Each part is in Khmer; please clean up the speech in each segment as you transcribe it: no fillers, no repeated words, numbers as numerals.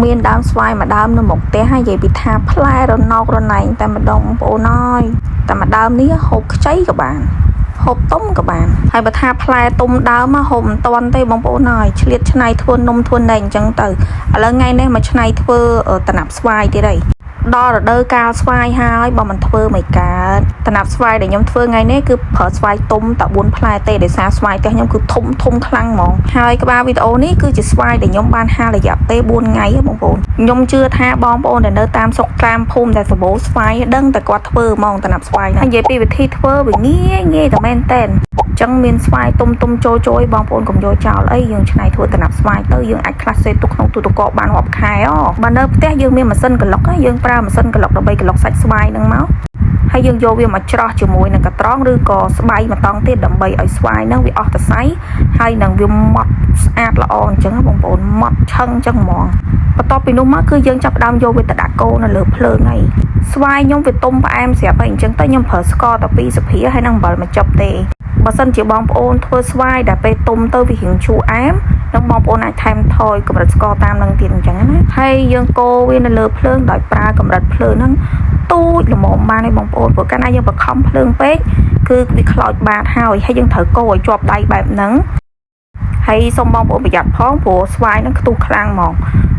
មានដើមស្វាយមួយដើមនៅមុខផ្ទះហើយនិយាយពីថាផ្លែរណោករណែងតែម្ដងបងប្អូនអើយតែមួយដើមនេះហូបខ្ចីក៏បានហូបទុំក៏បានហើយបើថាផ្លែទុំដើមហូបមិនតាន់ទេបងប្អូនអើយឆ្លៀតឆ្នៃធ្វើនំធ្វើណែងអញ្ចឹងទៅឥឡូវថ្ងៃនេះមកឆ្នៃធ្វើតំណាប់ស្វាយទៀតហើយដល់រដូវកាលស្វាយហើយបើមិនធ្វើមិនកើតតំណាប់ស្វាយដែលខ្ញុំធ្វើថ្ងៃនេះគឺប្រើស្វាយទុំតែ4ផ្លែទេដោយសារស្វាយផ្ទះខ្ញុំគឺធំធំខ្លាំងហ្មងហើយក្បាលវីដេអូនេះគឺជាស្វាយដែលខ្ញុំបានហាលរយៈពេល4ថ្ងៃហ៎បងប្អូនខ្ញុំជឿថាបងប្អូនដែលនៅតាមស្រុកតាមភូមិដែលសម្បូរស្វាយដឹងតែគាត់ធ្វើហ្មងតំណាប់ស្វាយហ្នឹងហើយនិយាយពីវិធីធ្វើវាងាយងាយតែមែនតែនចឹងមានស្វាយទុំទុំចូលចូលបងប្អូនកុំយកចោលអីយើងឆ្នៃធ្វើតំណាប់ស្វាយទៅយើងអាចខ្លះសេទុកក្នុងទូទឹកកកបានរាប់ខែអូបើនៅផ្ទះយើងមានម៉ាស៊ីនក្លុកយើងប្រើម៉ាស៊ីនក្លុកដើម្បីក្លុកសាច់ស្វាយហ្នឹងមកហើយយើងយកវាមកច្រោះជាមួយនឹងកត្រងឬក៏ស្បៃមួយតង់ទៀតដើម្បីឲ្យស្វាយហ្នឹងវាអស់តសៃហើយនឹងវាម៉ត់ស្អាតល្អអញ្ចឹងបងប្អូនម៉ត់ឆឹងអញ្ចឹងហ្មងបន្ទាប់ពីនោះមកគឺយើងចាប់ផ្ដើមយកវាទៅដាក់កូរនៅលើភ្លើងហើយស្វាយខ្ញុំវាទុំផ្អែមស្រាប់ហើយអញ្ចឹងទៅខ្ញុំប្រើស្ករតែ2ស្លាបព្រាហើយនឹងអំបិលមួយចុបទេបើសិនជាបងប្អូនធ្វើស្វាយដែលពេលទុំទៅវារៀងជូរអែមនឹងបងប្អូនអាចថែមថយកម្រិតស្ករតាមនឹងទៀតអញ្ចឹងណាហើយយើងកូរវានៅលើភ្លើងដោយប្រើកម្រិតភ្លើងហ្នឹងទូចល្មមបានឯងបងប្អូនព្រោះកាលណាយើងបខំភ្លើងពេកគឺវាខ្លោចបាតហើយហើយយើងត្រូវកូរឲ្យជាប់ដៃបែបហ្នឹងហើយសូមបងប្អូនប្រយ័ត្នផងព្រោះស្វាយហ្នឹងខ្ទុះខ្លាំងហ្មង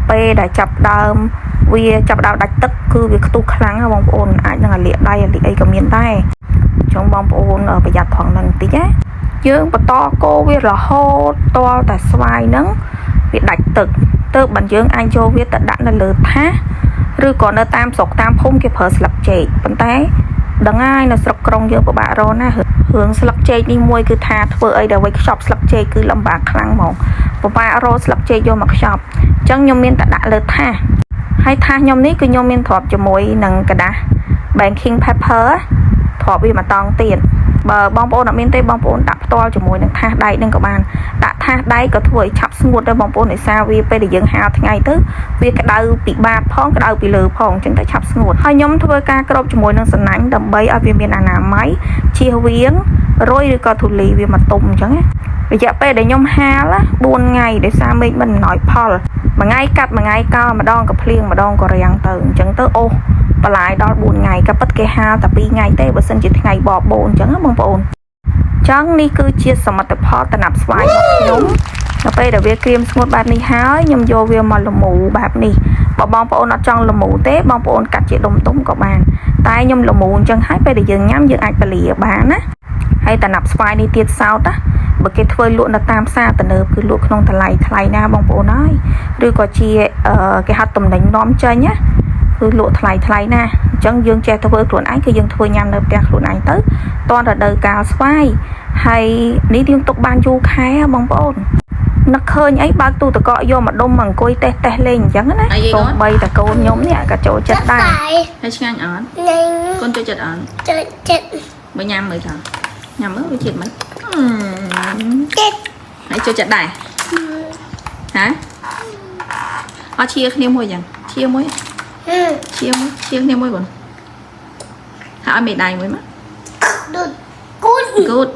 ពេលដែលចាប់ដើមវាចាប់ដើមដាច់ទឹកគឺវាខ្ទុះខ្លាំងណាបងប្អូនអាចនឹងអាលាកដៃអាលាកអីក៏មានដែរចង់បងប្អូនប្រយ័ត្នផងហ្នឹងបន្តិចណាយើងបន្តកូរវារហូតទាល់តែស្វាយហ្នឹងវាដាច់ទឹកទើបបានយើងអាចយកវាទៅដាក់នៅលើថាសឬក៏នៅតាមស្រុកតាមភូមិគេប្រើស្លឹកចេកប៉ុន្តែដឹងហើយនៅស្រុកក្រុងយើងពិបាករកណារឿងស្លឹកចេកនេះមួយគឺថាធ្វើអីដែលវេខ្ចប់ស្លឹកចេកគឺលំបាកខ្លាំងហ្មងពិបាករកស្លឹកចេកយកមកខ្ចប់អញ្ចឹងខ្ញុំមានតែដាក់លើថាសហើយថាសខ្ញុំនេះគឺខ្ញុំមានទ្រាប់ជាមួយនឹងក្រដាស baking paper ទ្រាប់វាមួយតង់ទៀតបើបងប្អូនអត់មានទេបងប្អូនដាក់ផ្ទាល់ជាមួយនឹងថាសដែកនឹងក៏បានដាក់ថាសដែកក៏ធ្វើឲ្យឆាប់ស្ងួតដែរបងប្អូនដោយសារវាពេលដែលយើងហាលថ្ងៃទៅវាក្តៅពីបាតផងក្តៅពីលើផងអញ្ចឹងទៅឆាប់ស្ងួតហើយខ្ញុំធ្វើការគ្របជាមួយនឹងសំណាញ់ដើម្បីឲ្យវាមានអនាម័យជៀសវាងរុយឬក៏ធូលីវាមកទុំអញ្ចឹងណារយៈពេលដែលខ្ញុំហាល4ថ្ងៃដោយសារមេឃមិនអំណោយផលមួយថ្ងៃកាត់មួយថ្ងៃកោម្ដងក៏ភ្លៀងម្ដងក៏រាំងទៅអញ្ចឹងទៅអូសបន្លាយដល់4ថ្ងៃក៏ពិតគេហាលតែ2ថ្ងៃទេបើសិនជាថ្ងៃបបោអញ្ចឹងណាបងប្អូនចឹងនេះគឺជាសមិទ្ធផលតំណាប់ស្វាយរបស់ខ្ញុំនៅពេលដែលវាក្រៀមស្ងួតបែបនេះហើយខ្ញុំយកវាមកលមូបែបនេះបើបងប្អូនអត់ចង់លមូទេបងប្អូនកាត់ជាដុំទុំក៏បានតែខ្ញុំលមូអញ្ចឹងហើយពេលដែលយើងញ៉ាំយើងអាចពលាបានណាហើយតំណាប់ស្វាយនេះទៀតសោតណាបើគេធ្វើលក់នៅតាមផ្សារទំនើបគឺលក់ក្នុងតម្លៃថ្លៃណាបងប្អូនអើយឬក៏ជាគេហៅតំណែងនាំចេញណាគឺលក់ថ្លៃថ្លៃណាអញ្ចឹងយើងចេះធ្វើខ្លួនឯងគឺយើងធ្វើញ៉ាំនៅផ្ទះខ្លួនឯងទៅតរដូវកាលស្វាយហើយនេះយើងទុកបានយូរខែបងប្អូននឹកឃើញអីបើកទូទឹកកកយកមកដុំមកអង្គុយតេះតេះលេងអញ្ចឹងណាសូម្បីតែកូនខ្ញុំនេះក៏ចូលចិត្តដែរ ហើយឆ្ងាញ់អត់ នឹង កូនចូលចិត្តអត់ ចូលចិត្ត បើញ៉ាំមើលចោះញ៉ាំមើលវាជាតិមិន ចិត្ត ហើយចូលចិត្តដែរហ៎អត់ឈៀគ្នាមួយចឹងឈៀមួយឈៀមួយឈៀគ្នាមួយបងហើយឲ្យមេដៃមួយមក ដូចគូន good.